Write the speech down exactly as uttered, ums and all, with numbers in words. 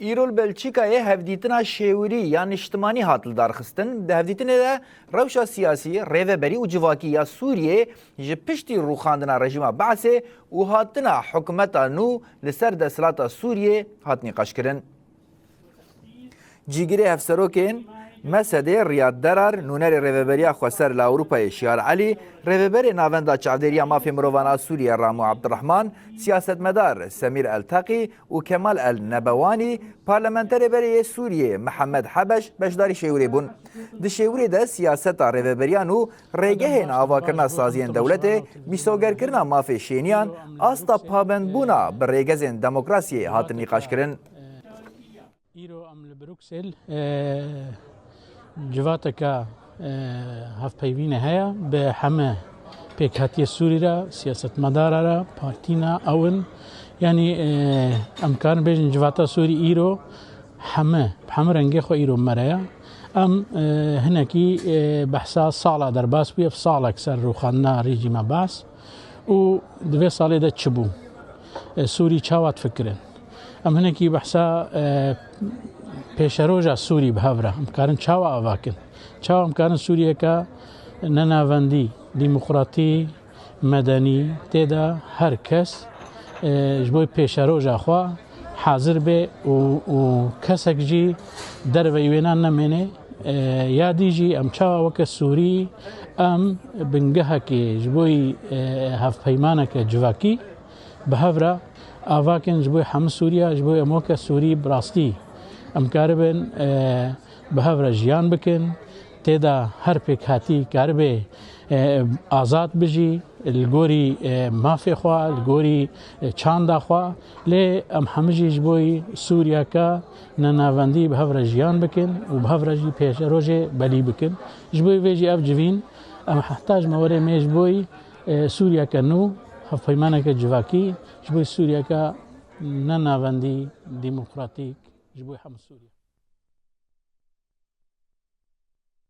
Îro li Belçîkayê hevdîtina şêwirî ya niştimanî hat lidarxistin. Di hevdîtinê de rewşa siyasî, rêveberî û civakî ya Sûriyê ji piştî rûxandina rejîma Be'sê û hatina hikûmeta nû li ser desthilata Sûriyê hat nîqaşkirin. Cîgirê hevserokên MSD'ê Riyad Derar, nûnerê Rêveberiya Xweser li Ewropayê Şiar Elî, Rêveberê Navenda Çavdêriya Mafê Mirovan a Sûriyê Ramo Abdurrahman, siyasetmedar Semîr Elteqî û Kemal El Nebewanî, parlamenterê berê yê Sûriyê Mihemed Hebeş beşdarî şêwirê bûn. Di şêwirê de siyaseta rêveberiyan û rêgehên avakirina saziyên dewletê, mîsogerkirina mafê şêniyan, asta pabendbûna bi rêgezên demokrasiyê hatin nîqaşkirin. Îro em li Bruksel, e, civateke, e, hevpeyvînê heye bi heme pêkhatiyê Sûrî re, siyasetmedara re, partîna ew in. Yanî, e, em karin bêjin civata Sûrî îro heme, bi heme rengê xwe îro me re ye. Em, e, hinekî, e, behsa sala derbas bûye, ev salek ser rûxandina rejîma Be's û di vê salê de çi bû? E, Sûrî çawa difikirin? Em hinekî behsa, e, pêşeroja Sûrî bi hev re. Em karin çawa ava kin? Çawa em karin Sûriyeke nenavendî, demokratî, medenî, tê de her kes, e, ji bo pêşeroja xwe hazir be û, û kesek jî derveyî wêna nemêne. E, ya dî jî em çawa weke Sûrî em bingehekê ji bo, e, hevpeymaneke civakî bi hev re ava kin ji bo hemû Sûriya, ji bo em weke Sûrî bi rastî em karibin, e, bi hev re jiyan bikin, tê de her pêkhatî karibe, e, azad bijî, li gorî, e, mafê xwe, li gorî, e, çanda xwe. Lê em hemû jî ji bo Sûriyeke nenavendî bi hev re jiyan bikin û bi hev re jî pêşerojê belî bikin. Ji bo vê jî ev civîn, em heta ji me werê mê ji bo, e, Sûriyeke nû, hevpeymaneke civakî, ji bo Sûriyeke nenavendî, demokratîk, ji bo hemû Sûriya.